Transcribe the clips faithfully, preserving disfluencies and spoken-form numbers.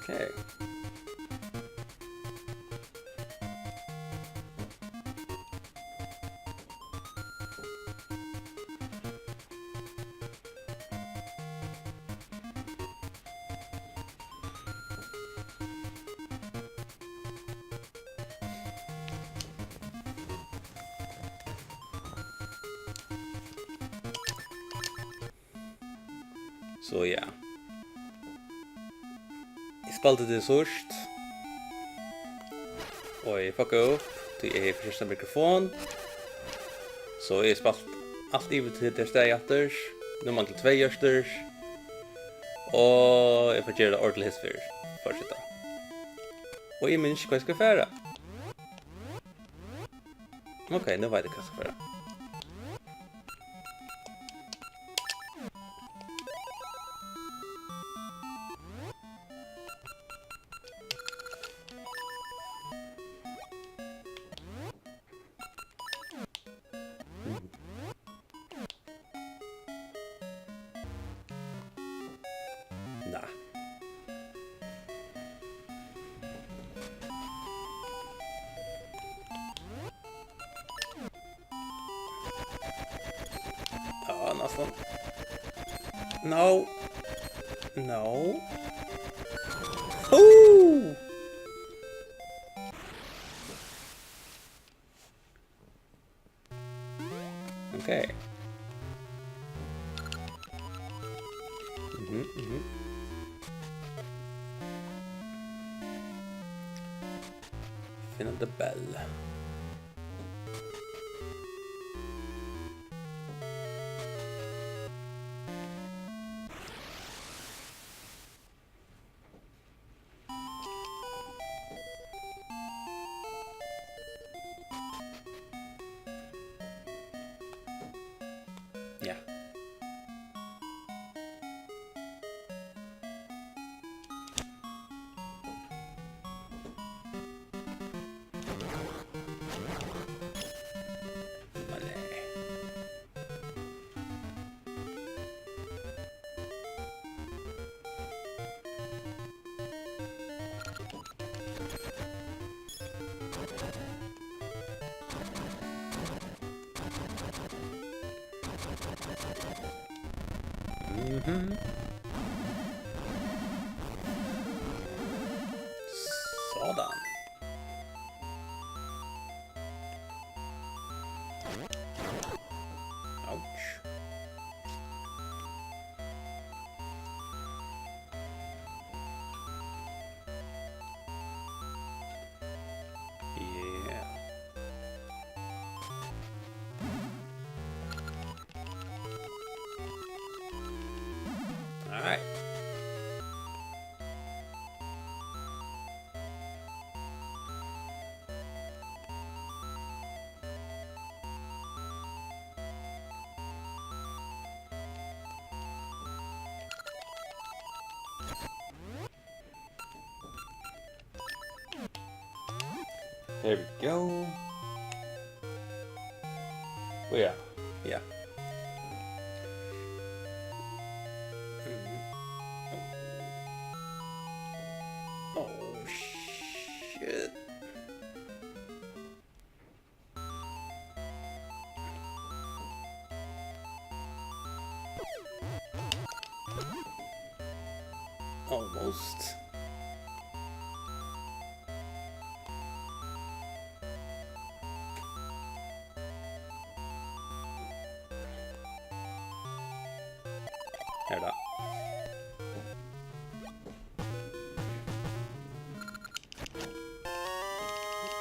Hey. So ja. Eg spældi tað síðst. Og eg fuckaði upp, tí eg hevði forkasta mikrofon. So eg spældi alt yvir til tað staðið aftur. Nú manglar tvey hjørtur. Og eg fari at gera tað ordiliga hesa ferð. Fortseta. Og eg minnist ikki, hvar eg skal fara. Ok, nú veit eg, hvat eg skal fara. Nei. Ja, næstan. No. No. Ooh! Ok. Mhm, mhm. Finna the bell. Ja. Mhm. Sådan. Ouch. Yeah. All right. There we go. Oh, yeah. Yeah. Oh, shit. Almost. Her da.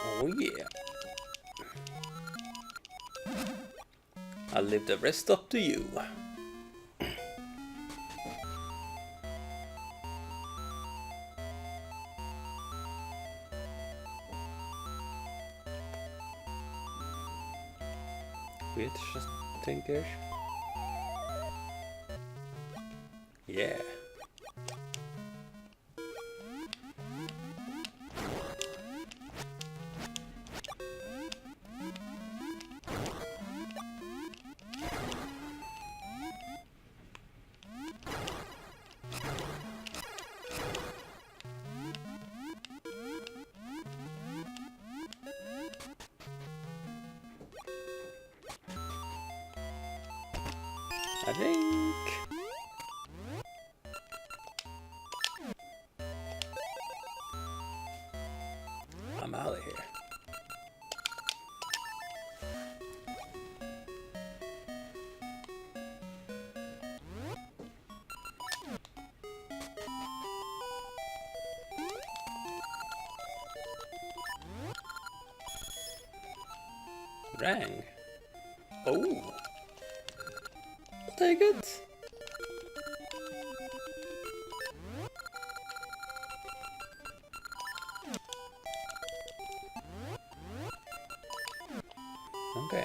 Oh yeah. I'll leave the rest up to you. Hvat er tað, eg tenki? Yeah. A ring. I'm out of here. Rang. Oh. I'll take it. Okay.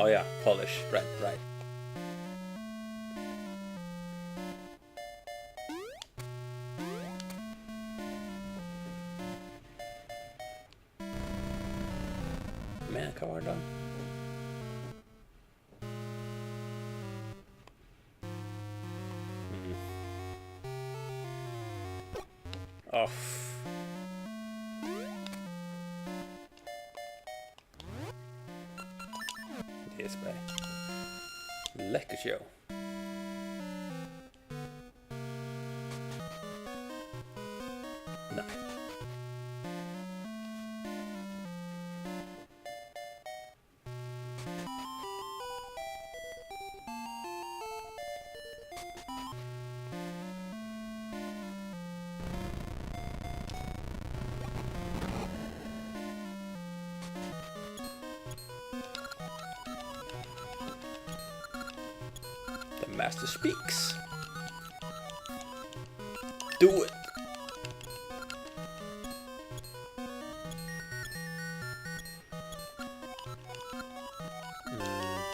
Oh yeah, polish. Right, right. Men hvat var tað? Mm. Off. Yes, boy. Lekker sjó. Nei. The master speaks. Do it.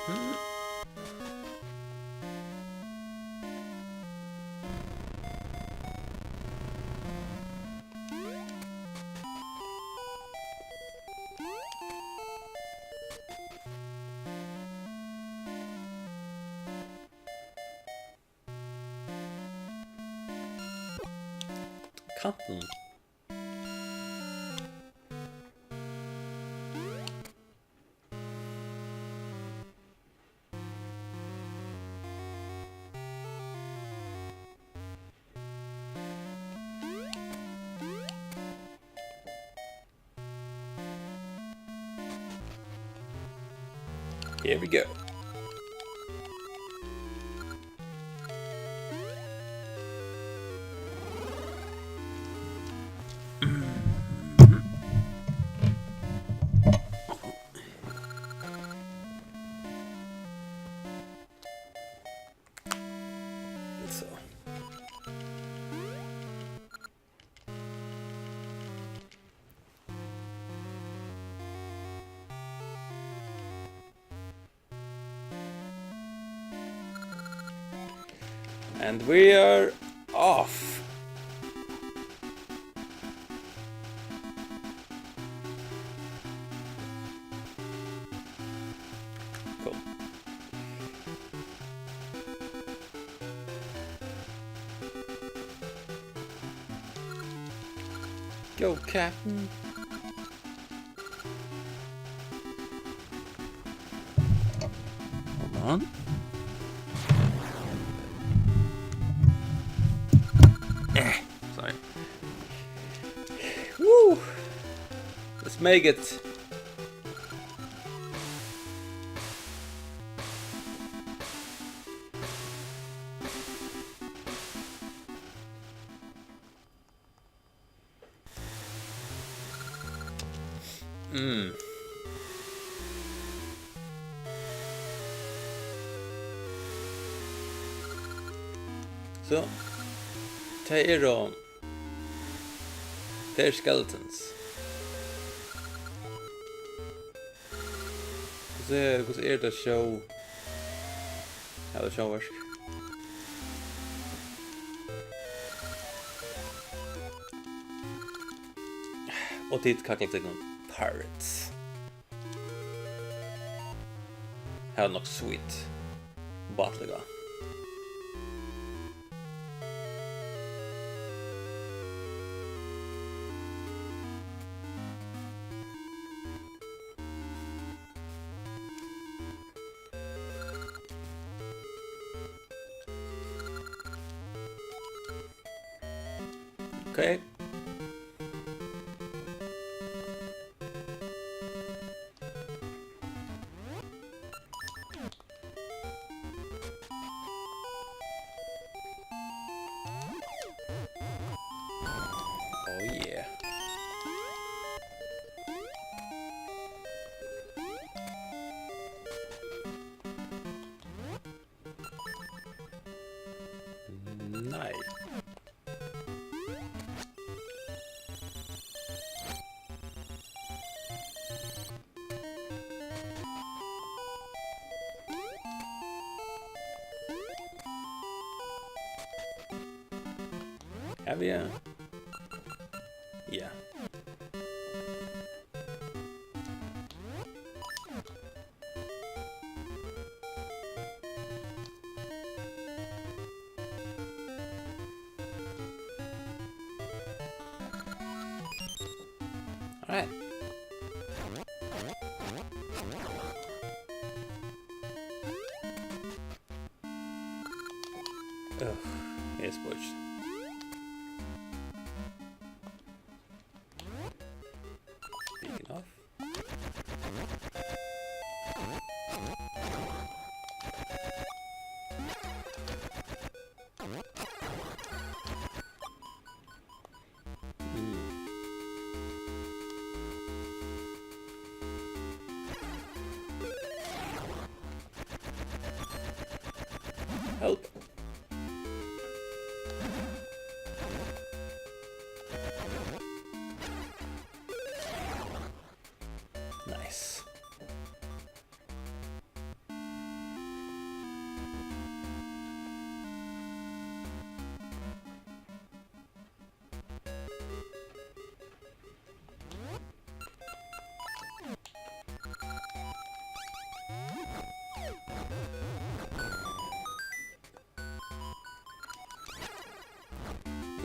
Mhm. Kantin. Here we go. So. And we are off. Cool. Go, Captain. Hold on. Eh, sorry. Woo! Let's make it. Mm. So, tað eru, tað eru skeletons. Hvussu er, hvussu er tað sjó? Ja, tað er sjónverk. Og tit kalla tykkum. Pirates. Her er nokk sweet bátløga. Okay. Oh yeah. Nei. Have you? Yeah. All right. Ugh, eg spurdi. Speaking of. Mm. Help. Nice.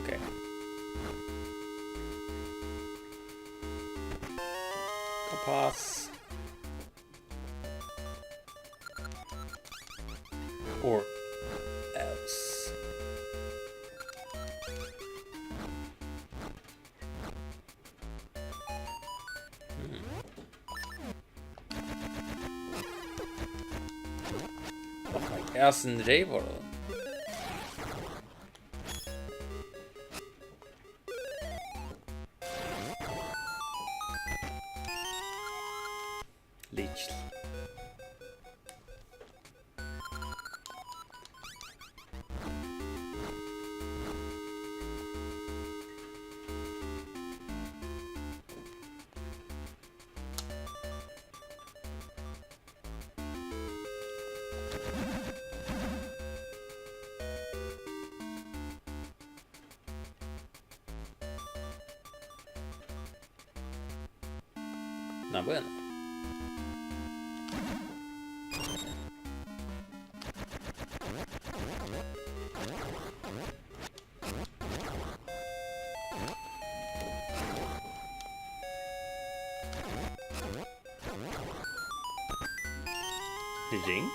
Okay. Pass. Or else. Hmm. Oh my, hasin reyvur. Lykil. Ná, bueno. Ring.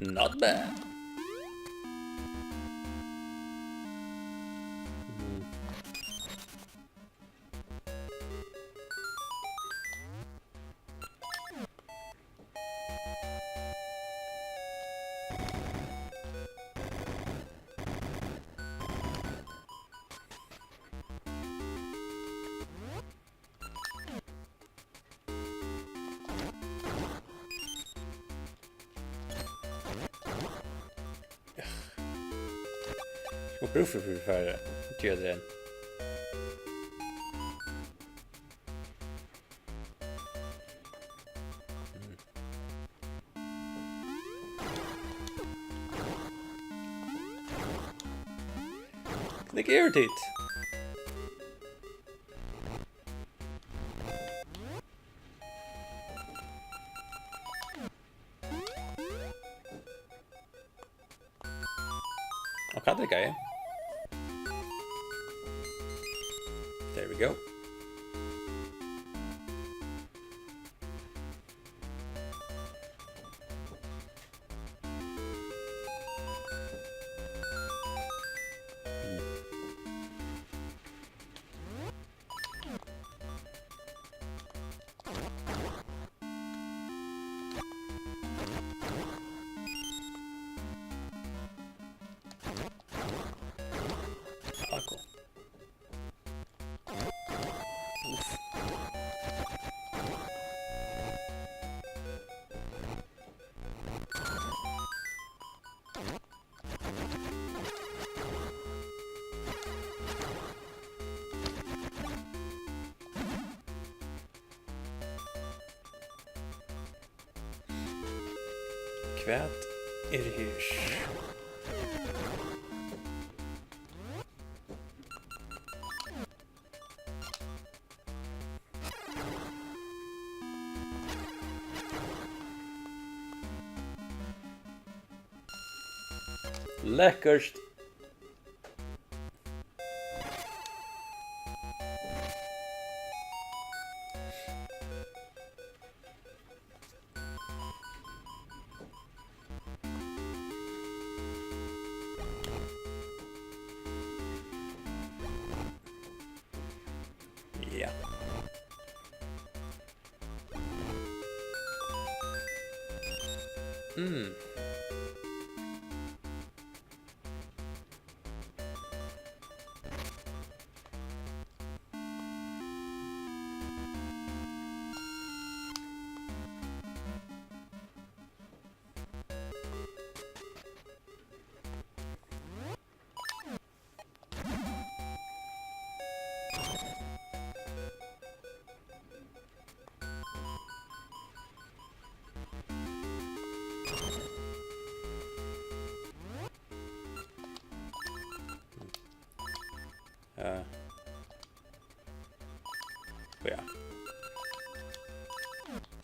Not bad. Og brúk fyri, fyri, fyri deodorant. Hvat er tað? Og hvat er tað? There we go. Akko. Uff. Hvat er her? Lekkurt. Ja. Mm. Ja. Ja.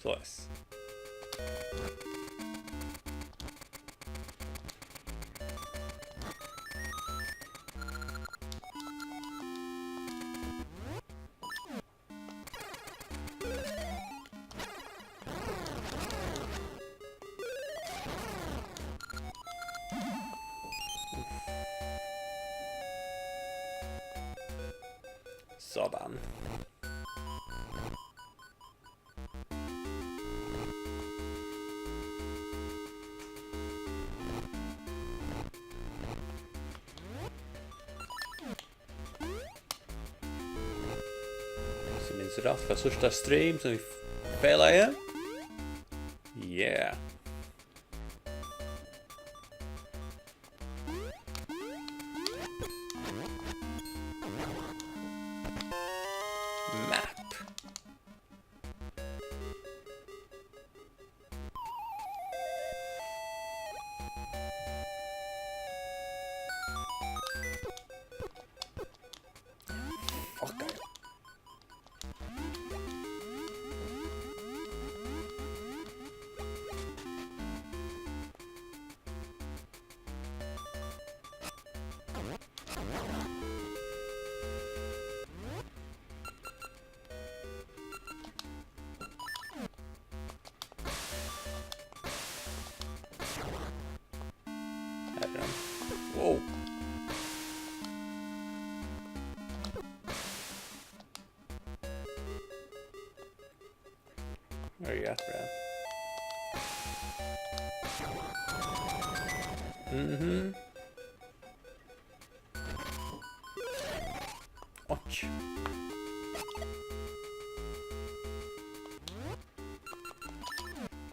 Soleiðis. Sådan. So minnist eg rætt frá síðsta stream sum vit felaði. Yeah. Map. Fuck. Har er hann. Wow. Har er Jasper, ja. Mhm. Ouch.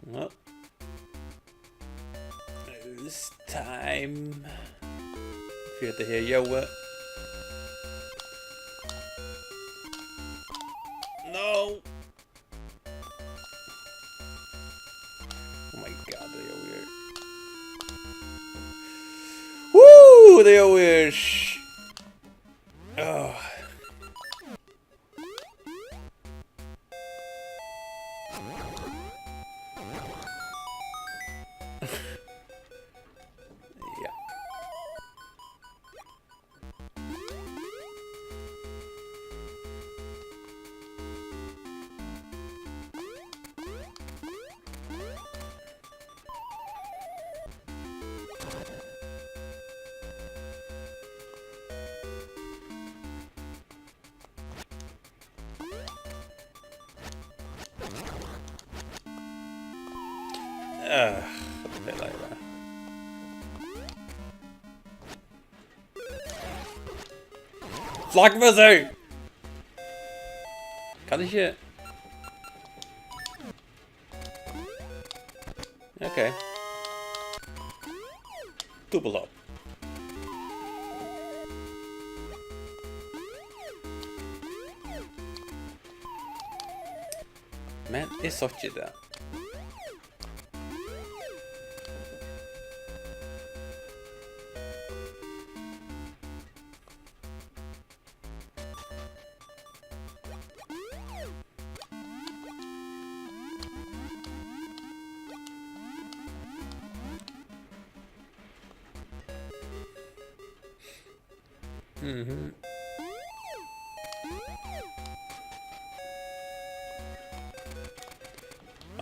Nå. It's time. Hetta her ljóðið. No! Oh my god, tað er weird. Woo, tað er weird. Ah. Ja. Øh, tað er leiðiliga. Flagmesser! Kann ikki. Okay. Double up. Men eg sá ikki tað. Mhm.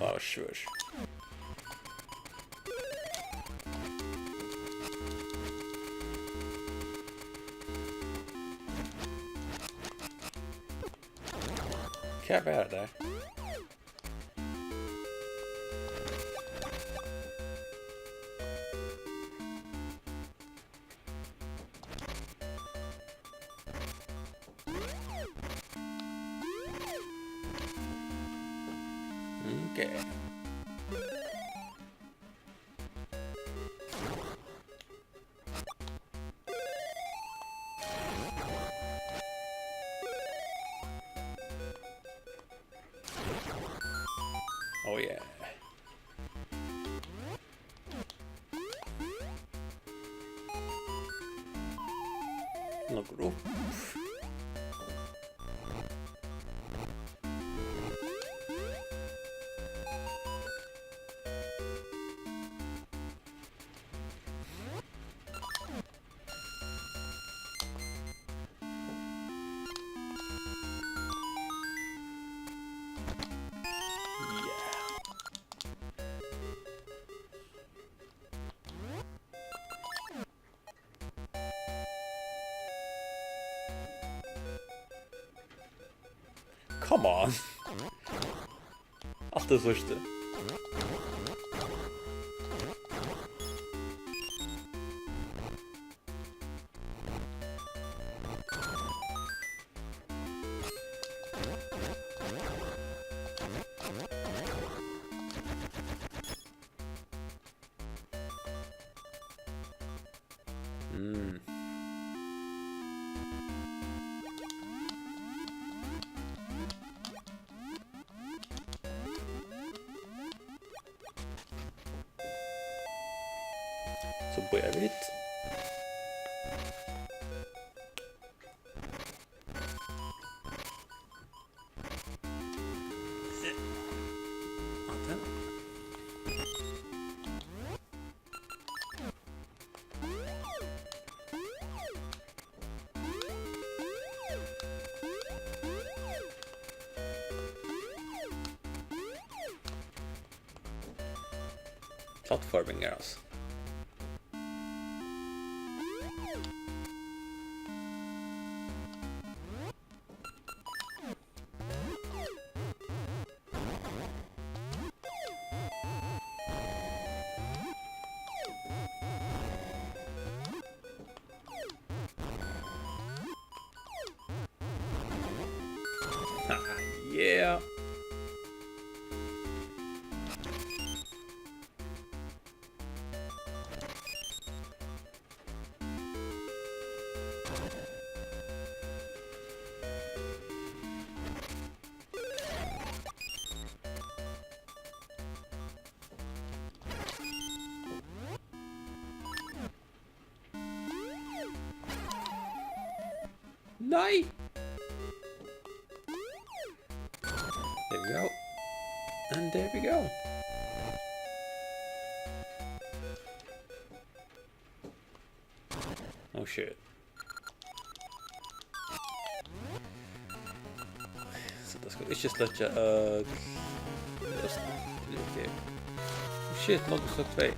Oh, sure. Hvat var tað? Okay. Oh yeah. Nokkur upp. Come on. Alt er síðstu. Mm. So bíða vit. Plattformingar, altso. Yeah. Nei! There we go. And there we go. Oh shit. So tað skal ikki sløkkja øll. Just, okay. Oh shit, nokk, so tvey.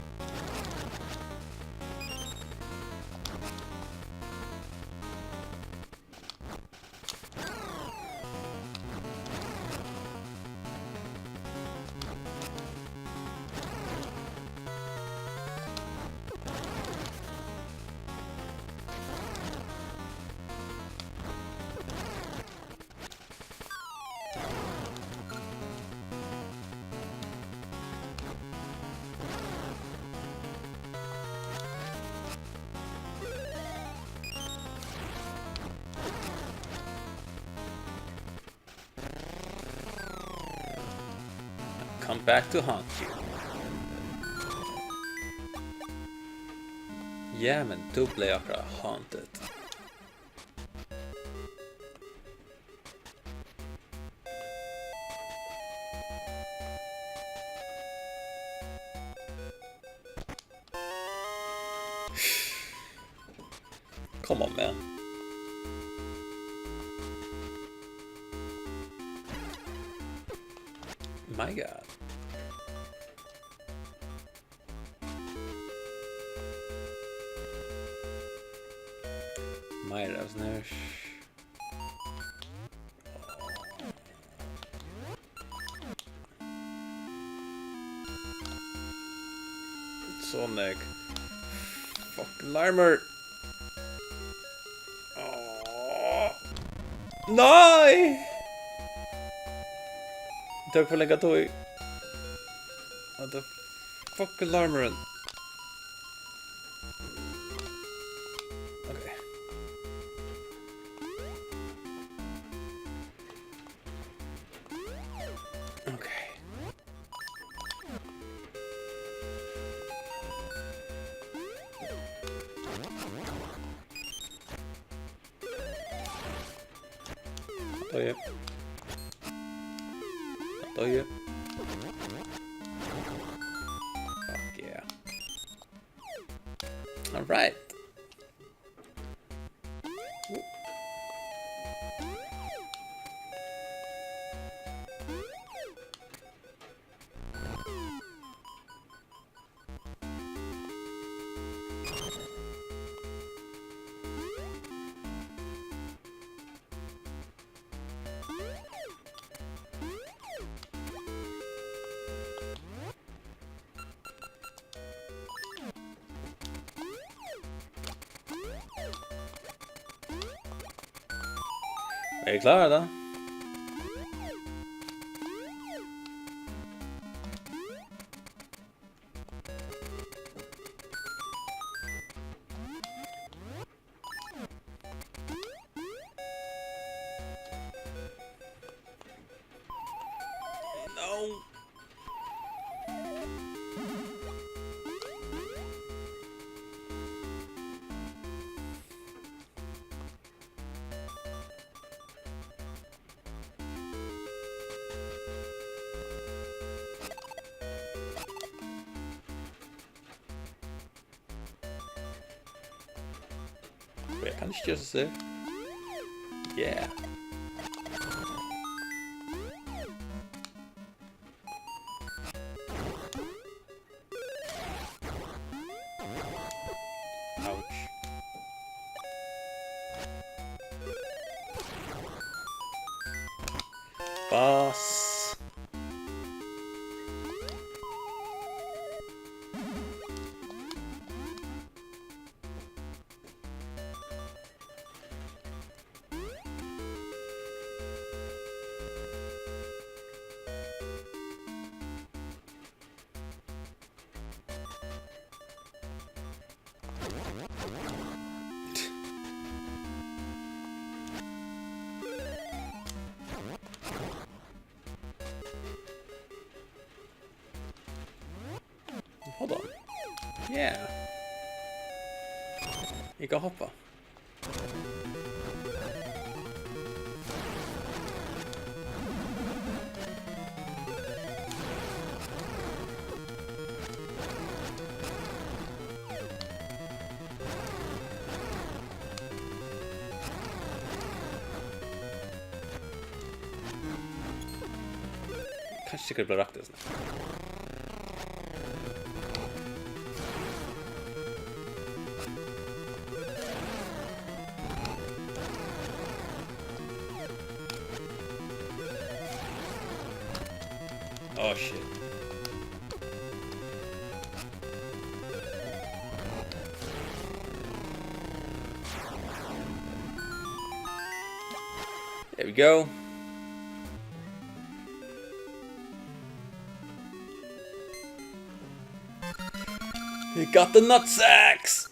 Come back to haunt you. Ja, men tú bleiv akkurát haunted. Come on, man. My God. Meira av sånn her. Sonic. Fuck, larmur. Áh. Nei! Tað tók for langa tíð. What the fuck er larmurin? Okay. Okay. Doyði. Doyði. Fuck yeah. All right. Er eg klárur tá? No. Eg kann ikki gera so. Yeah. Ouch. Boss. Hold on. Yeah. Eg kann hoppa. Kanska sikkurt bara rakt, altso. Oh shit. There we go. We got the nutsacks!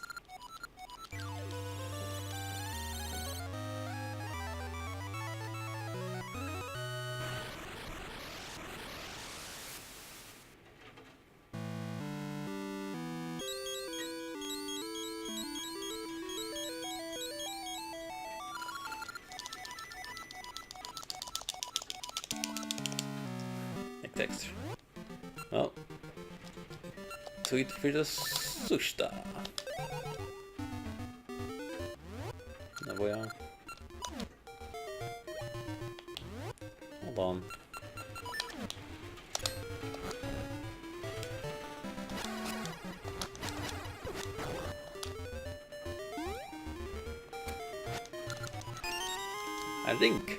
Nógv tekstur. Ja. Tíð fyri tað síðsta. Nú, ja. Hold on. Ein ring.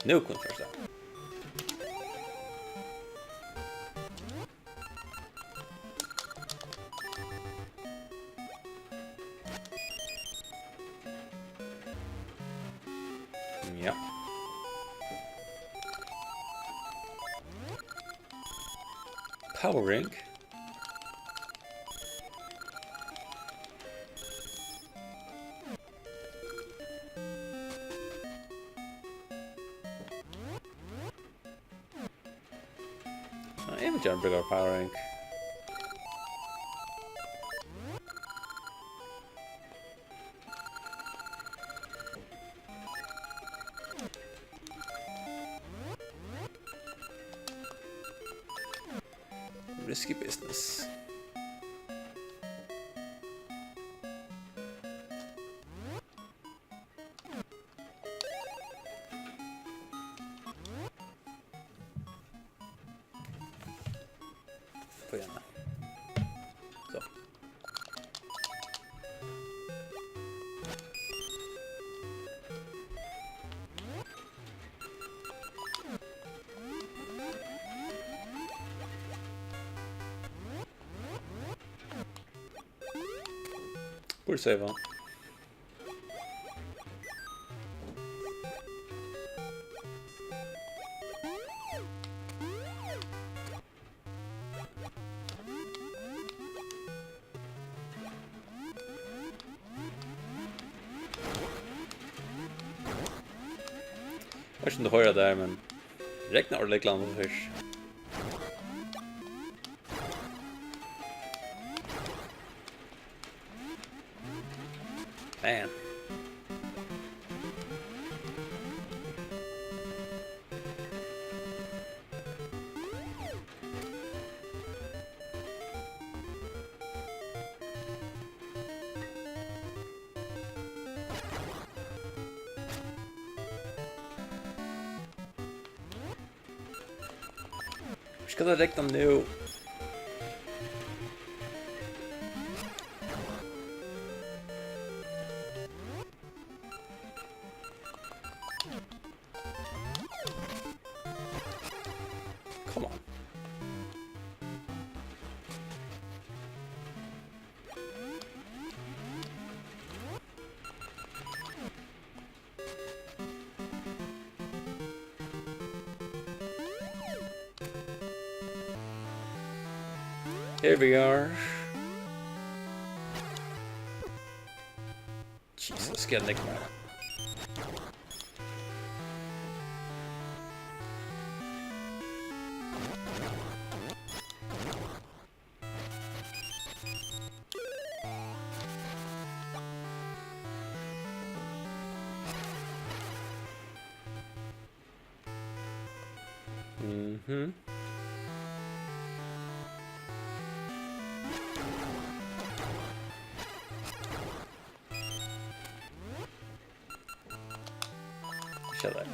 Nú kom tað fyrsta. Ja. Power Ring. Ja, eg vil gjarna brúka Power Ring. Risky business. Kom igjen, da. So. Burð seyva. Veit ikki, um tú hoyrir tað har, men regnar ordiliga illa nú fyrst. Damn. Hví skal tað regna nú? Come on. Here we are. Jesus, get Nick, man. Mhm. Ikki har.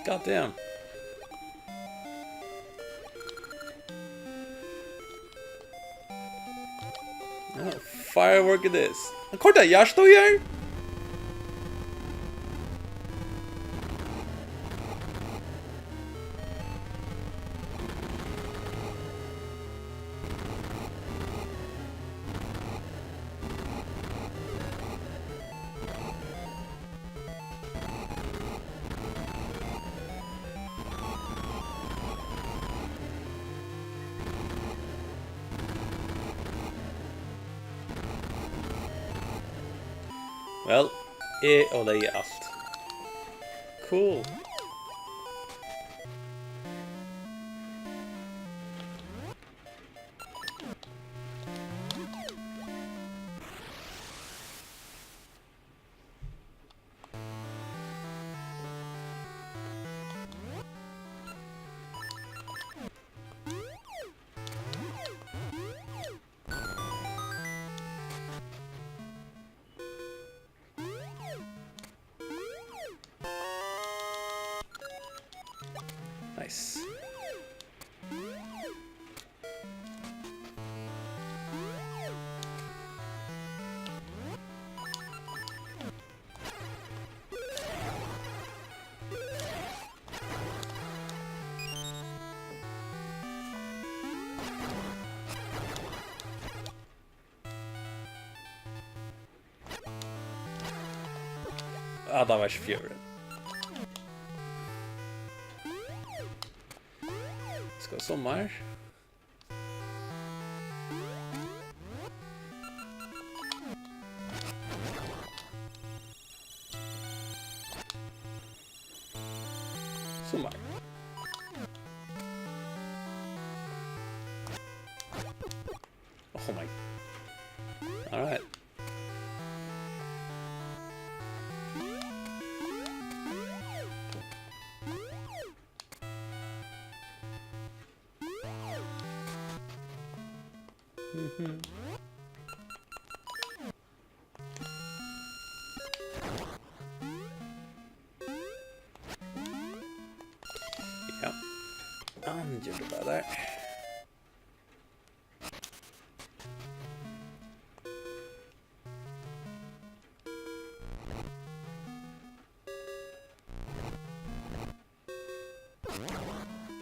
God damn. Ja, firework it is. Hann koyrdi eitt hjarta í hann. Væl, eg oyðilegði alt. Cool. Nice. Ah, tað var ikki fjørðin. Skal summar. Summar. Oh my. All right. Mhm. Ja. Hann ger tað bara har.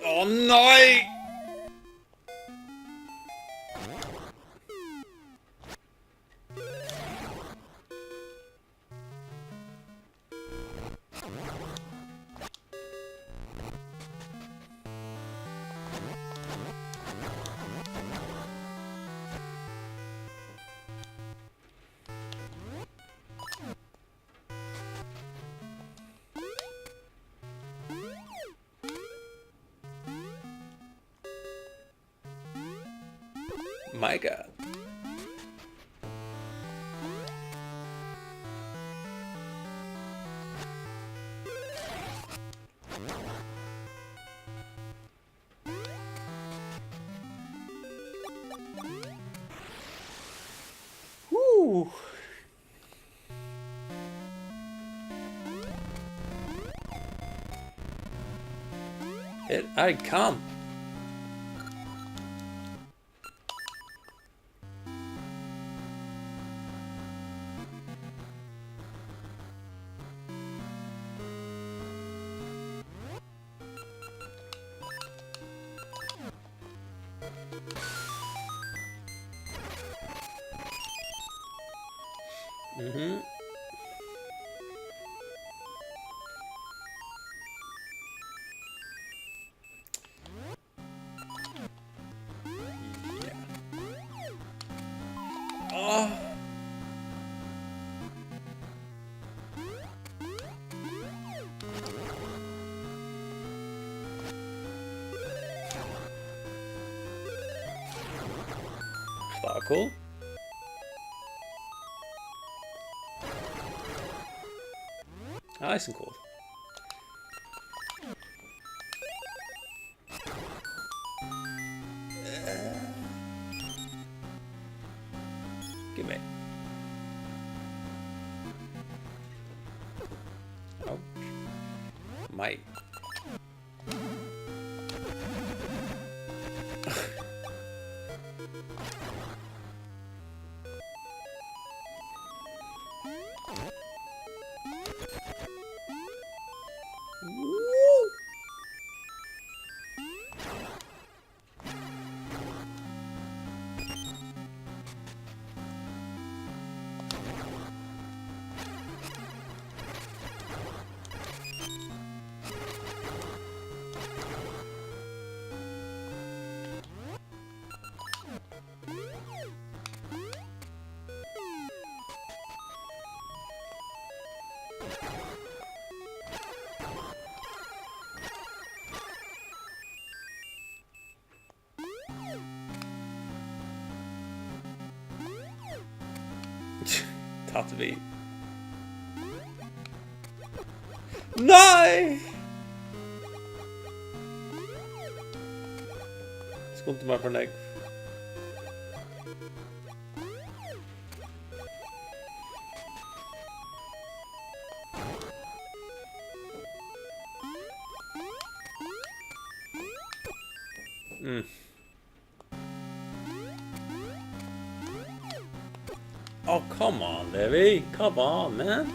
Ó nei! My God. Woo. Here I come. Mhm. Ja. Áh. Tað var cool. Nice and cool. Give me. Ouch. My. Aftur við. Nei! Skundi mær for nógv. Mm. Oh, come on, Levi. Come on, man.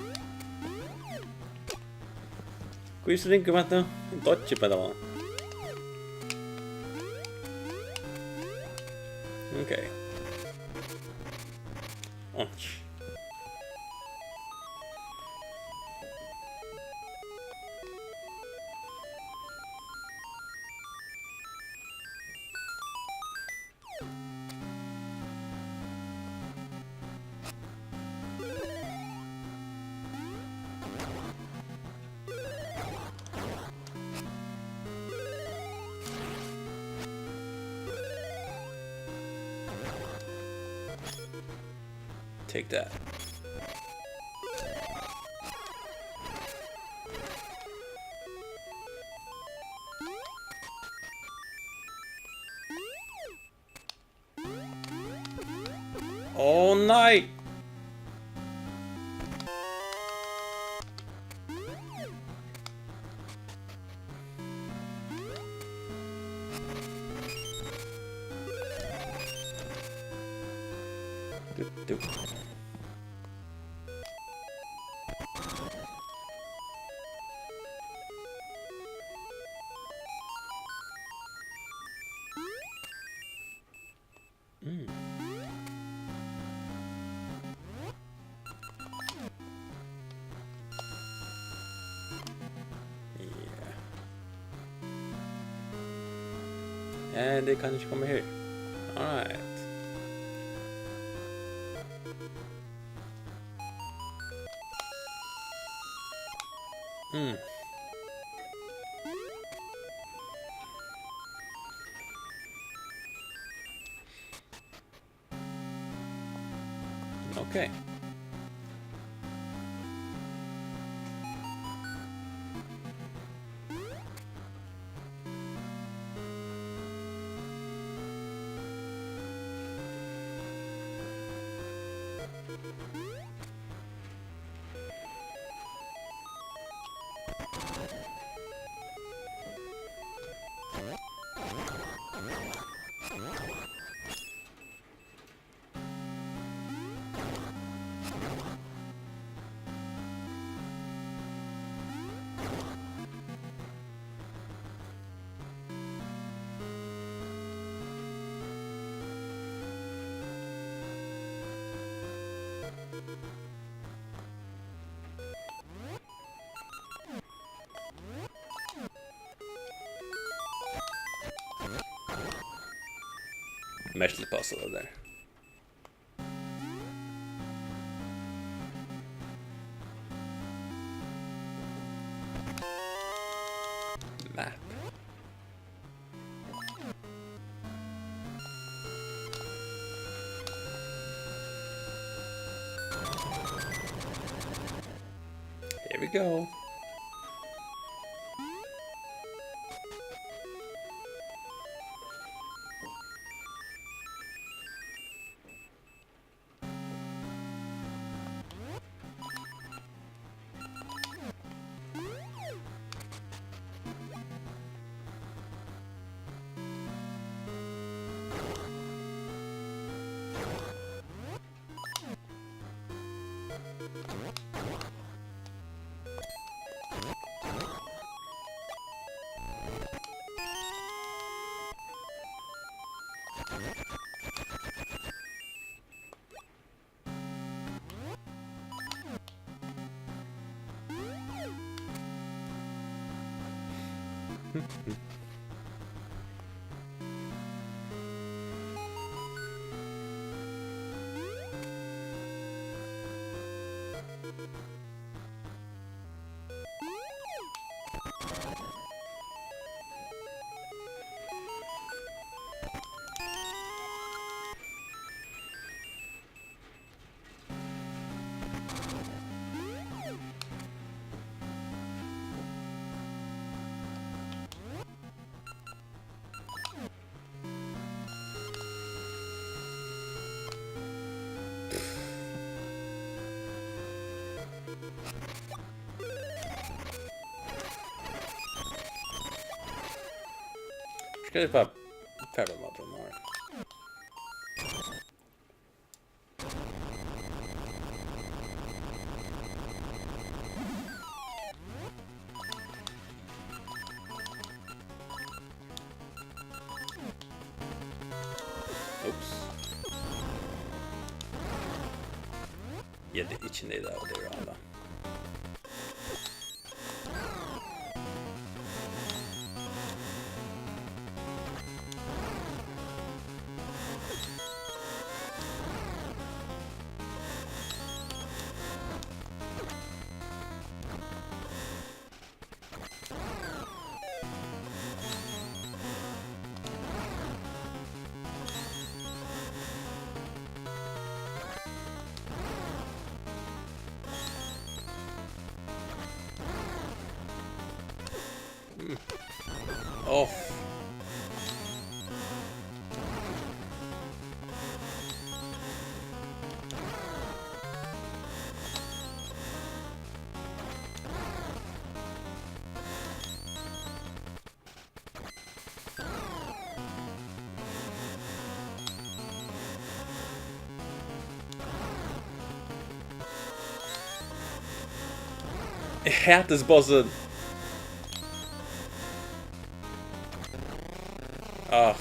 Hví so ringur, veit tú? Ein dodge bara. Ok. Ouch. Take that. Ó, nei! Du, du. Mm. Yeah. And they kann ikki koma her. Alright. Mm. Okay. Merkiligt puzzle, det der. Map. Here we go. Skal eg bara, bara máta hann her? Ups. Ja, tað er ikki neyðugt, at tað er alla. Off. Eg hati hesa bossin. Ah.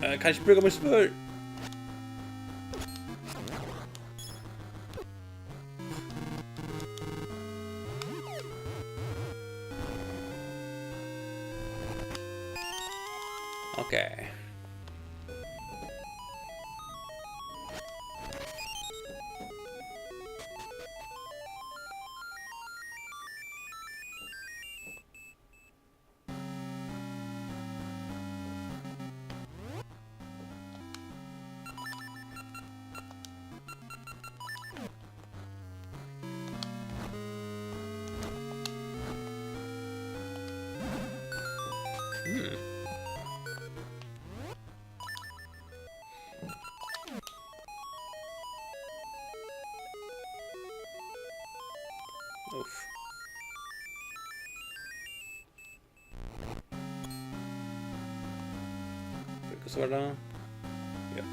Eh, kann ikki brúka mítt spør. Ok. Hmm. Uff. Hvussu var tað? Ja.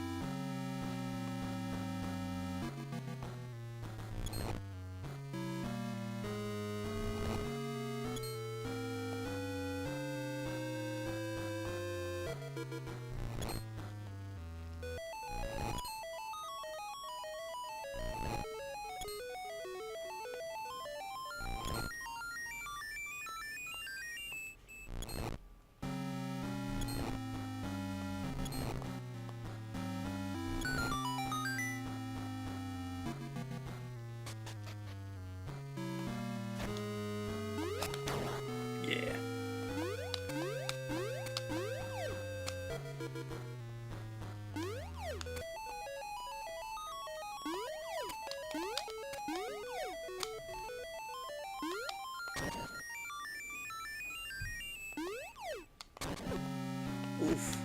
Yeah. Uff.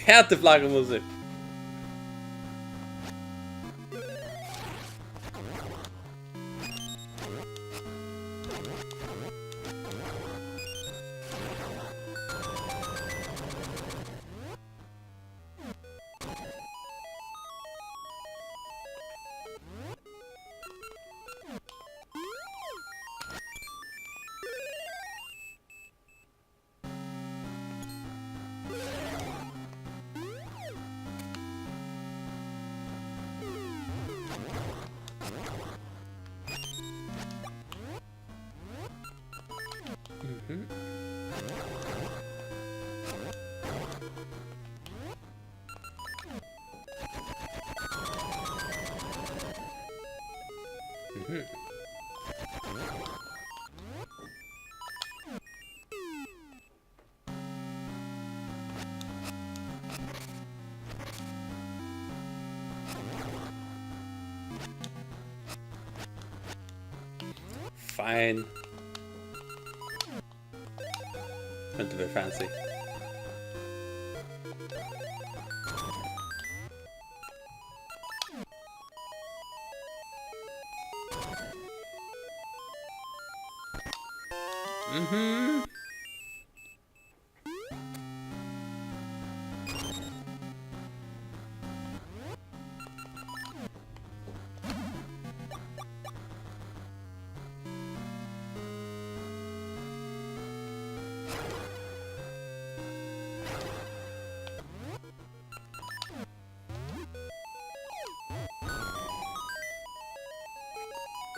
Hati flaggermussur. Mhm. Fine. Hetta verður fancy. Mhm.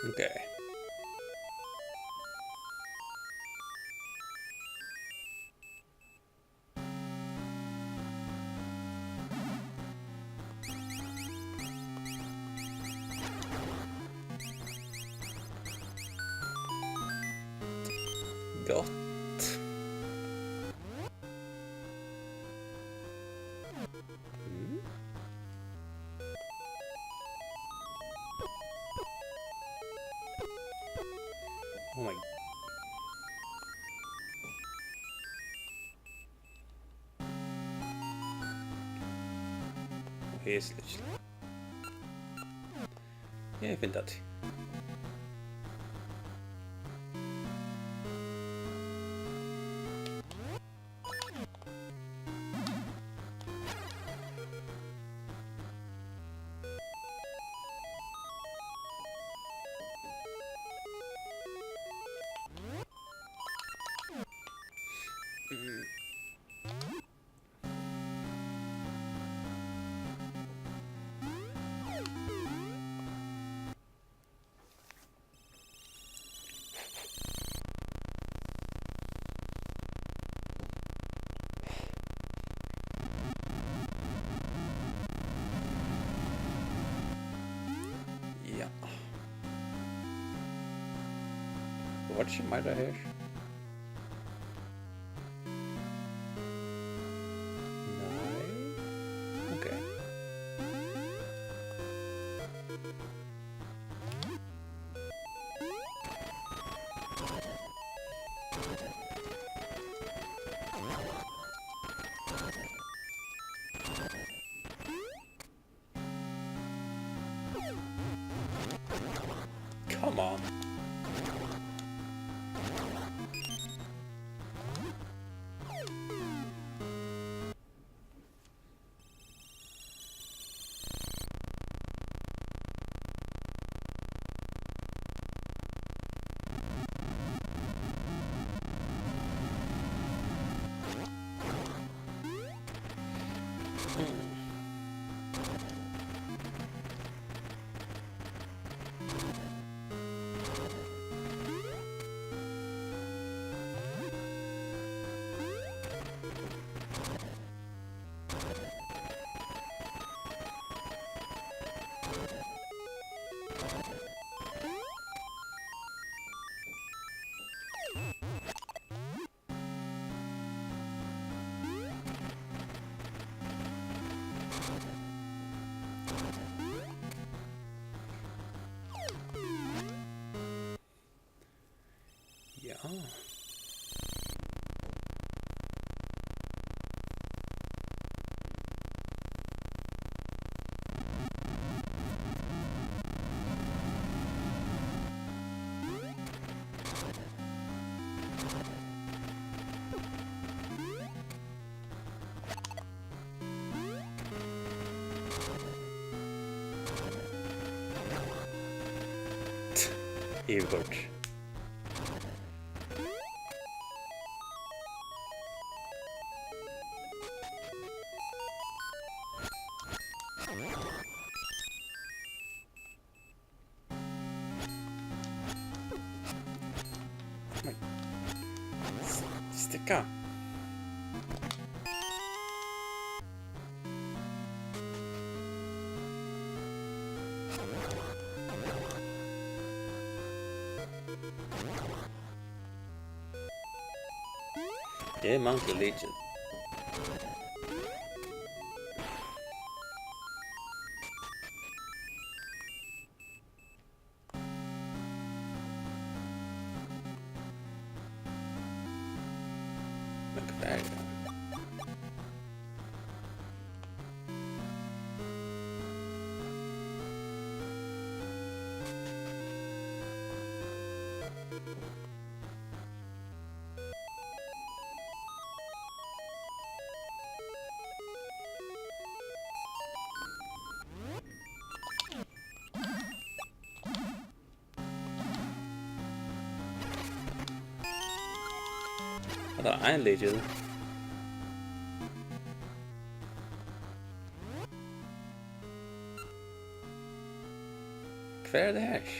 Okay. Gott. Mm. Oh my. Og her er slett. Eg finn tað. Ja. Var tað ikki meira her? Nei. Ok. Come on. Ja. Yvirkoyrt. S-, steðga. Eg mangli lykil. Men hvar er hann? Hatta var ein lykil. Hvar er tað her?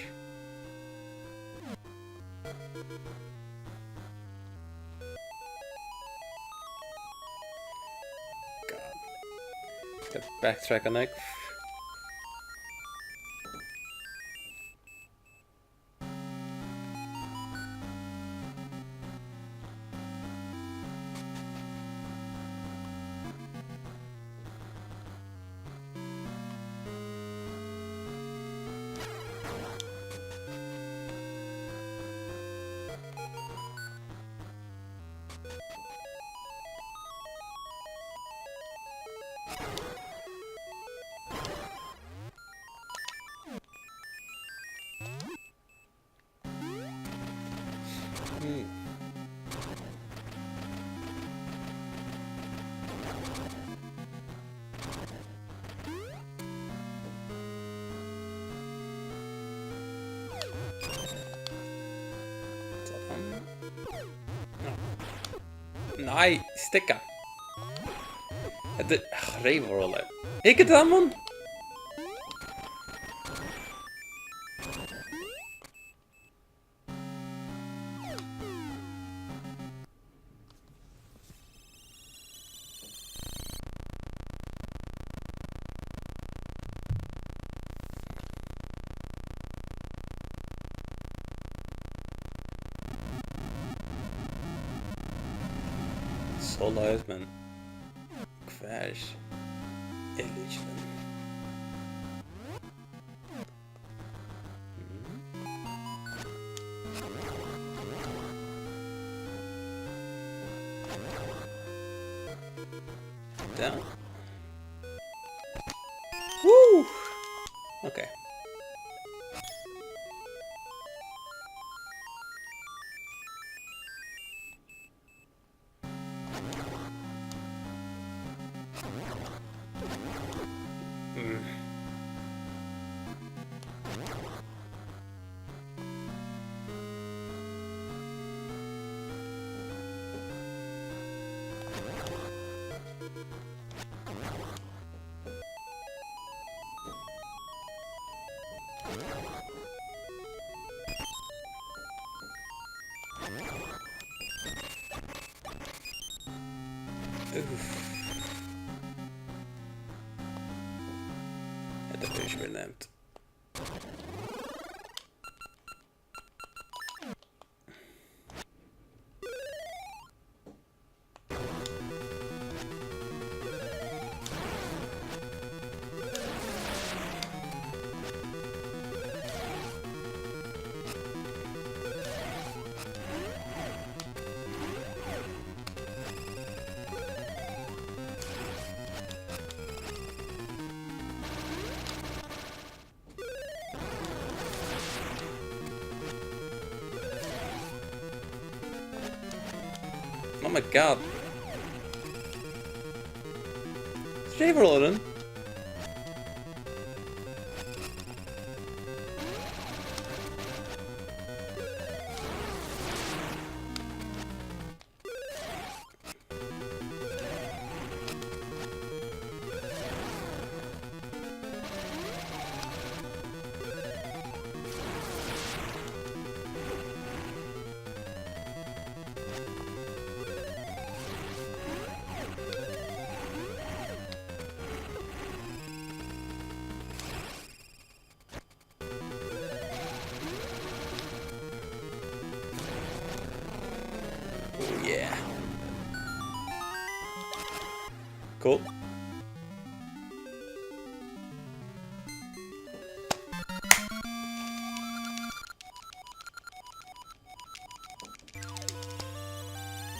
God. Skal backtracka nógv. Mm. Sådan. Nei, stikka. Hetta er, ah, reyvhólar. Ikki til teimum. Soleiðis, men hvar er lykilin? Ja. Woo! Okay. Mm. Uff. Hetta fer ikki verið nevnt. Oh my god. Trevor Lauren. Oh yeah. Cool.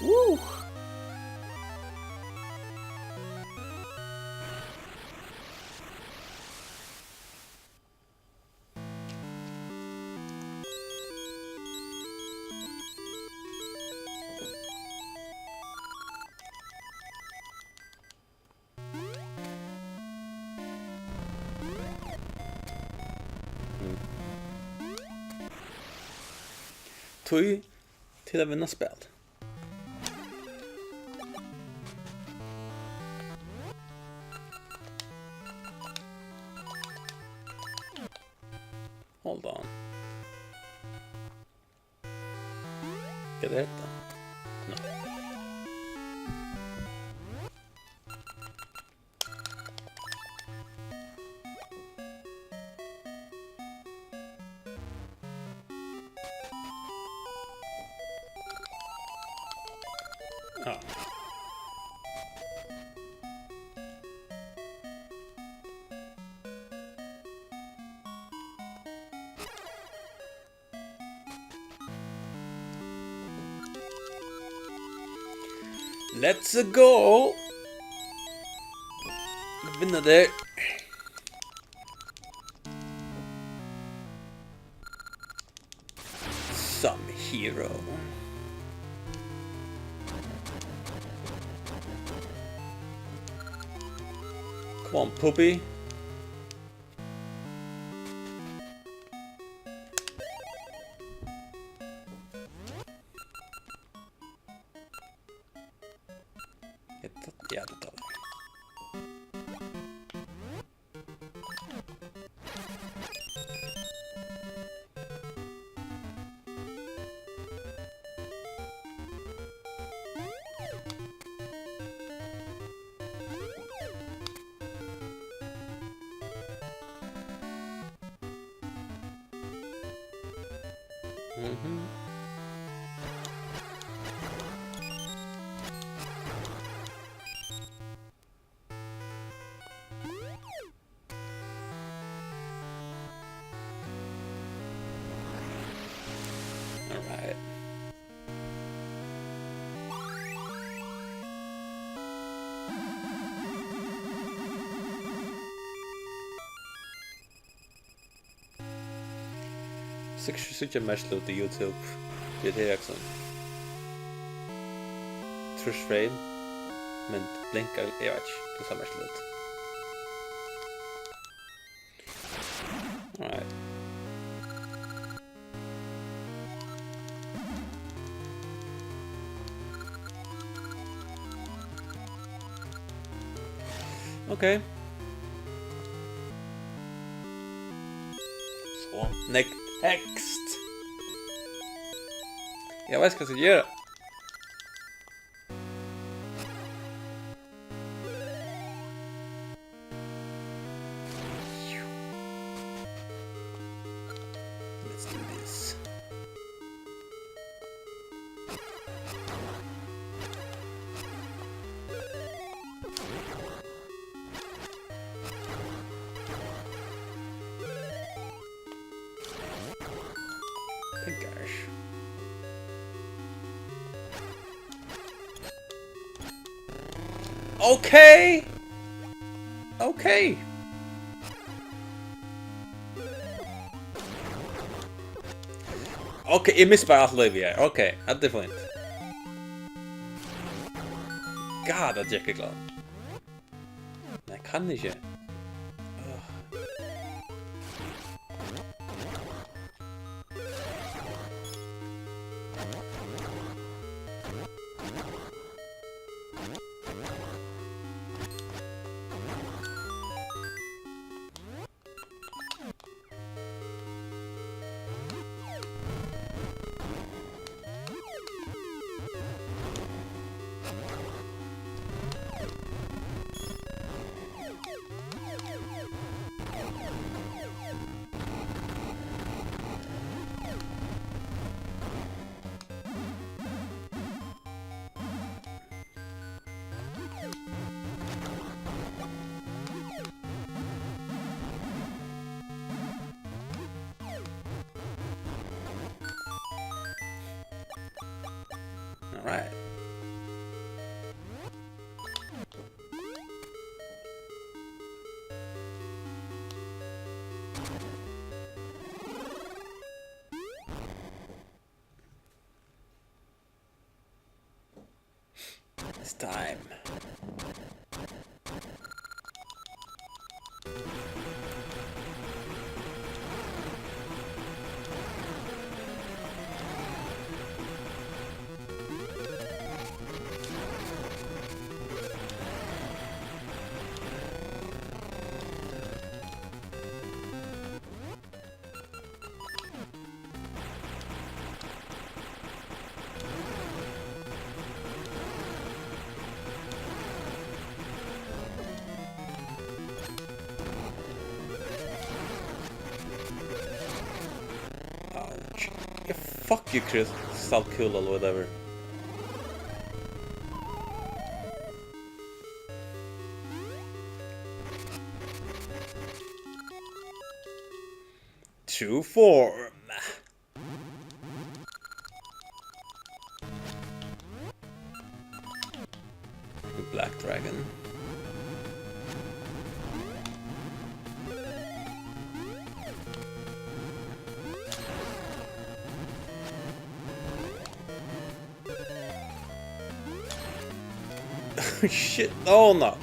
Woo! Tíð til at vinna spæl. Hold on. Hvat er hetta? Nå. Ja. Let's go! Vinna tær. Some hero. Come on, puppy. Hetta, ja, tað tar vit. Mhm. All right. Síggja, síggja merkiligt út í YouTube. Tað er tað, Jackson. Trýss frame, men blinkar, eg veit ikki, tað sær merkiligt út. Alright. Ok. So, next. Eg veit ikki hvat eg skal gera. Let's do this. Gosh. Ok. Ok. Ok, eg missi bara alt lívið her. Ok, hatta er fínt. God, tað gekk illa. Nei, eg kann ikki. Åh. Right. It's time. Ouch. Yeah, fuck you, Crystal Cool or whatever. True form. Black Dragon. Shit, oh no.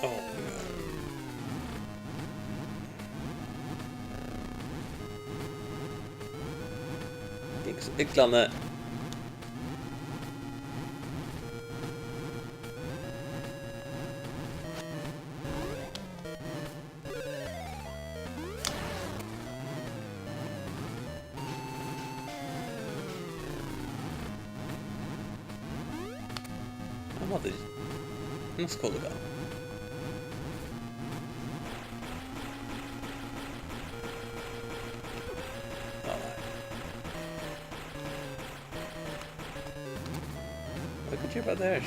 Oh, my God. Gekk so illa ned. Hann mátti ikki. Hann skulu gá. Á, nei. Hvat kann eg gera við tað her?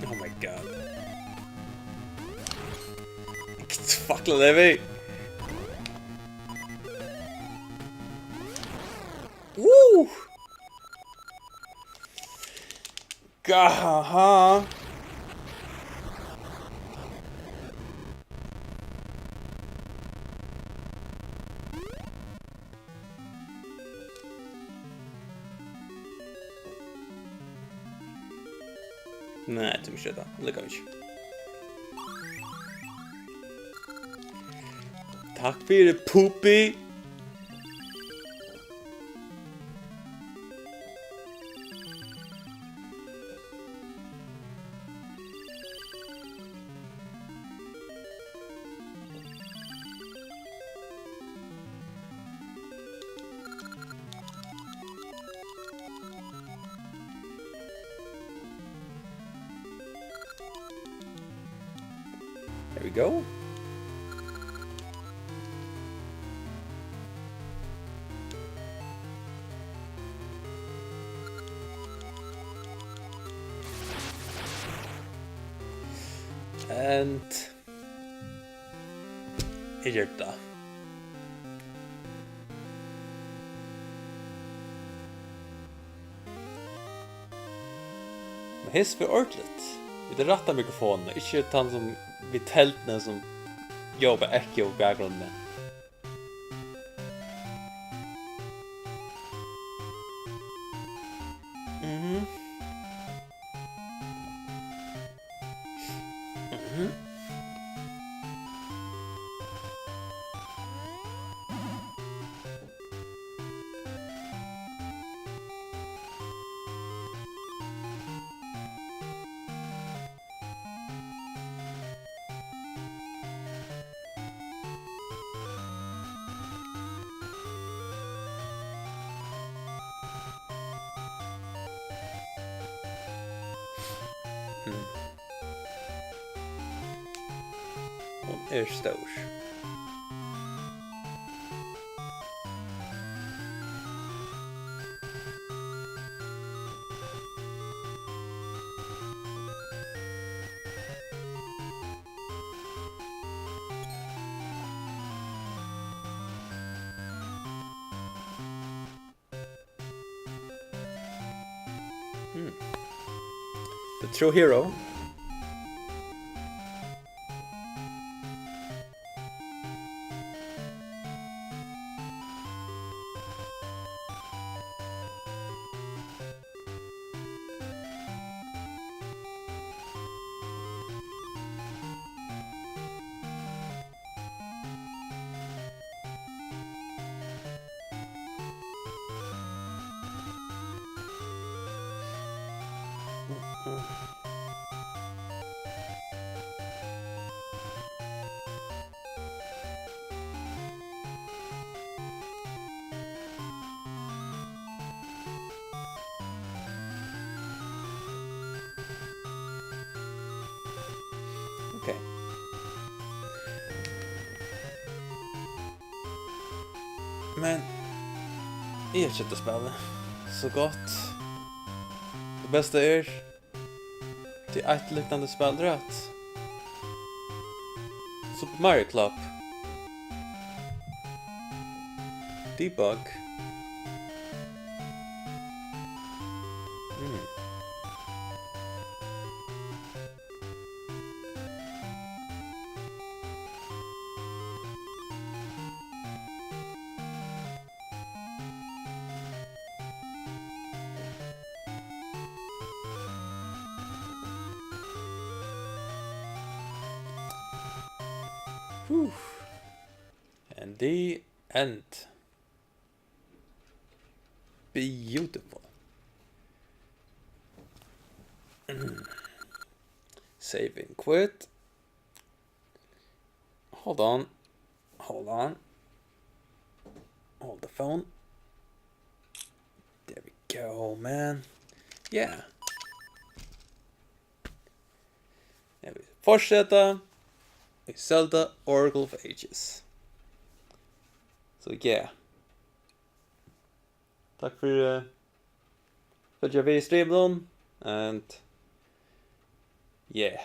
Oh my God. Fuck, Levi. Woo! Gahaha. Nei, tað er ikki tað. Líka ikki. Takk fyri, Poopy. There we go. And eg gjørdi tað. Men hesin fer ordiligt. Vit rætta mikrofonina, ikki tann sum við telduni sum ljópar ekko í bakgrundini. Mhm. Mhm. er stór. Hmm. The True Hero. Okay. Men eg elski hetta spælið so gott. Tað besta er, tað er eitt líknandi spæl, rætt? Super Mario Club. Debug. Mm. Whew. And the end. Beautiful. Save and quit. Hold on. Hold on. Hold the phone. There we go, man. Yeah. Ja, vit fortseta í Zelda Oracle of Ages. So, yeah. Takk fyri, eh, fylgja við í streaminum, and yeah.